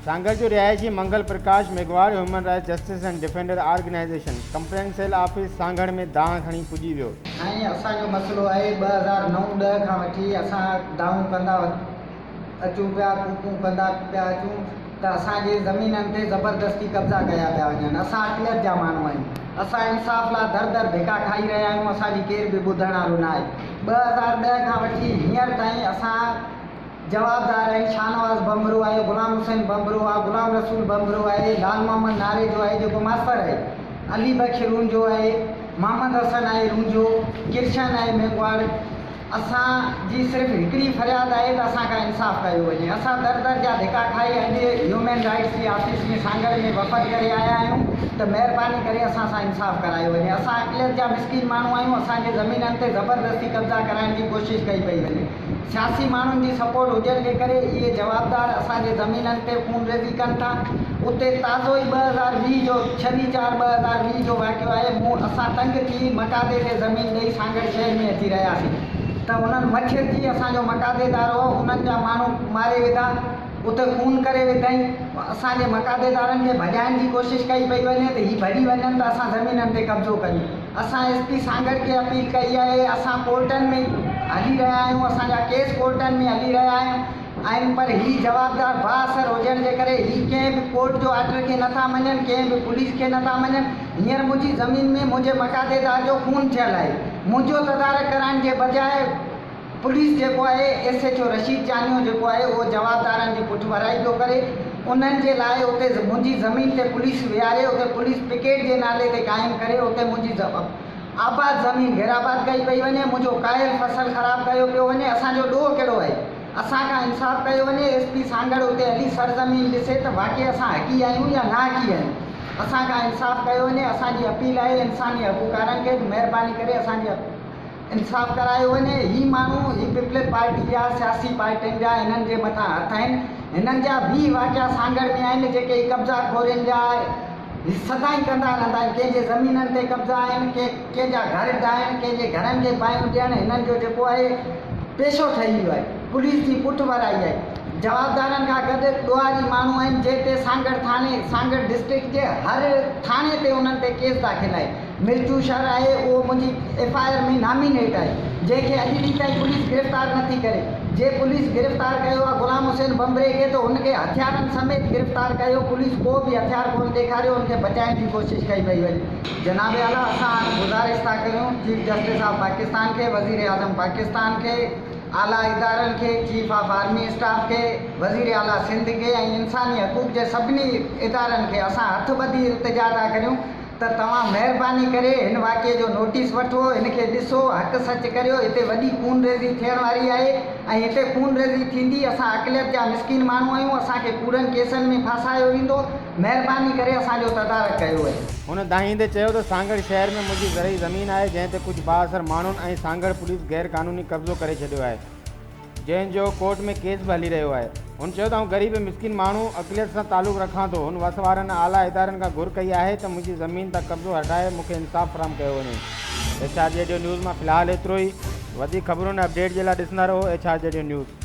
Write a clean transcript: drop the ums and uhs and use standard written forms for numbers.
سانگهڙ جو رهائشي Mangal Prakash Meghwar human rights justice and defender organisation complaint cell office Sanghar ۾ دانهن کڻي پڄي ويو. سائين اسان جو مسئلو آهي 2009 ڏهه کان وٺي اسان دانهون ڪندا اچون پيا ڪوڪون ڪندا پيا اچون ته اسان جي زمينن تي زبردستي قبضا ڪيا پيا وڃن اسان اقليت جا ماڻهو آهيون اسان انصاف لا در در ڌڪا کائي رهيا آهيون اسان جي ڪير به ٻڌڻ وارو ناهي 2010 کان وٺي هينئر تائين اسان جوابدار آهن شاهنواز ڀنڀرو آهي، غلام حسين ڀنڀرو آهي، غلام رسول ڀنڀرو آهي، لال محمد ناريجو آهي جيڪو ماستر آهي، علي بخش رونجهو آهي، محمد حسن آهي رونجهو، ڪرشن آهي مينگهواڙ. اسان جي صرف هڪڙي فرياد آهي ته اسان کان انصاف ڪيو وڃي. اسان در در جا ڌڪا کائي اڄ هيومين رائيٽس جي آفيس ۾ سانگهڙ ۾ وفد ڪري آيا آهيون ته مهرباني ڪري اسان سان انصاف ڪرايو وڃي. اسان اقليت جا مسڪين ماڻهو آهيون، اسان جي زمينن تي زبردستي قبضا ڪرائڻ جي ڪوشش ڪئي پئي وڃي. سياسي ماڻهن جي سپورٽ هجڻ جي ڪري اهي جوابدار اسان جي زمينن تي خونريزي ڪن ٿا. اتي تازو ئي 2020 جو ڇويهه چار 2020 جو واقعو آهي مون اسان تنگ ٿي مقادي تي زمين ڏئي سانگهڙ شهر ۾ اچي رهياسين ته انهن مڇرجي اسان جو مقاديدار هو انهن جا ماڻهو ماري وڌا اتي خون ڪري وڌائين اسان جي مقاديدارن کي ڀڄائڻ جي ڪوشش ڪئي پئي وڃي ته هي ڀڄي وڃن ته اسان زمينن تي قبضو ڪريون. اسان ايس پي سانگهڙ کي اپيل ڪئي آهي اسان ڪورٽن ۾ هلي رهيا آهيون اسان جا ڪيس ڪورٽن ۾ هلي رهيا آهن پر هي جوابدار بااثر هجڻ جي ڪري هي ڪنهن به ڪورٽ جو آرڊر کي نٿا مڃن ڪنهن به پوليس کي نٿا مڃن هينئر منهنجي زمين ۾ منهنجي مقاديدار جو خون ٿيل آهي منهنجو تدارڪ ڪرائڻ جي بجاء پوليس جيڪو آهي S H O Rasheed Chanio جيڪو آهي اهو جوابدارن جي پٺڀرائي پيو ڪري انهن جي لاء اتي منهنجي زمين تي پوليس ويهاري اتي پوليس پڪيٽ جي نالي تي قائم ڪري اتي منهنجي آباد زمين غير آباد ڪئي پئي وڃي منهنجو ڪاهيل فصل خراب ڪيو پيو وڃي اسان جو ڏوهه ڪهڙو آهي اسان کان انصاف ڪيو وڃي ايس پي سانگهڙ اتي هلي سرزمين ڏسي ته واقعي اسان حقي آهيون يا ناحقي آهيون اسان کان انصاف ڪيو وڃي اسان جي اپيل آهي انساني حقوقارن کي ته مهرباني ڪري اسان جي انصاف ڪرايو وڃي هي ماڻهو هي پيپلز پارٽي جا سياسي پارٽين جا هنن جي مٿان هٿ آهن هنن جا 20 واقعا سانگهڙ ۾ آهن جيڪي هي قبضا خورين جا هي سدائين ڪندا رهندا آهن ڪنهن جي زمينن تي قبضا آهن ڪنهن جا گهر ڊاهڻ ڪنهن جي گهرن کي باهيون ڏيڻ هنن جو جيڪو آهي پيشو ٺهي ويو آهي پوليس جي پٺ ورائي آهي جوابدارن کان گڏ ڏوهاري ماڻهو آهن جنهن تي سانگهڙ ٿاڻي سانگهڙ ڊسٽرڪٽ جي هر ٿاڻي تي انهن تي ڪيس داخل آهي مرچو شھر آھي اھو منھنجي ايف I R ۾ nominate آھي جنھن کي اڄ ڏينھن تائين پوليس گرفتار نٿي ڪري جي پوليس گرفتار ڪيو آ غلام حسين ڀنڀري کي ته ھن کي ھٿيارن سميت گرفتار ڪيو پوليس ڪو به ھٿيار ڪونه ڏيکاريو ھن کي بچائڻ جي ڪوشش ڪئي پئي وڃي. جناب اعليٰ اسان گذارش ٿا ڪريون چيف جسٽس آف پاڪستان کي وزير اعظم پاڪستان کي اعليٰ ادارن کي چيف آف آرمي اسٽاف کي وزير اعليٰ سنڌ کي ۽ انساني حقوق جي سڀني ادارن کي اسان ھٿ ٻڌي التجا ٿا ڪريون ته توهان مهرباني ڪري هن واقعي جو نوٽيس وٺو، هن کي ڏسو، حق سچ ڪريو، هتي وڏي خونريزي ٿيڻ واري آهي ۽ هتي خونريزي ٿيندي، اسان اقليت جا مسڪين ماڻهو آهيون، اسان کي ڪوڙن ڪيسن ۾ ڦاسايو ويندو، مهرباني ڪري اسان جو تدارڪ ڪيو وڃي. هن دانهيندي چيو ته سانگهڙ شهر ۾ منهنجي زرعي زمين آهي جنهن تي ڪجهه بااثر ماڻهن ۽ سانگهڙ پوليس غير قانوني قبضو ڪري ڇڏيو آهي. جنهن جو ڪورٽ ۾ ڪيس به هلي رهيو آهي. هن چيو ته آئون غريب ۽ مسڪين ماڻهو اقليت سان تعلق رکان ٿو. هن وس وارن ۽ اعليٰ ادارن کان گهر ڪئي آهي ته منهنجي زمين تان قبضو هٽائي مون کي انصاف فراهم ڪيو وڃي. ايڇ آر جي ڊيو نيوز مان في الحال ايترو ئي. وڌيڪ خبرن ۽ اپڊيٽ جي لاء ڏسندا رهو ايڇ آر جي ڊيو نيوز.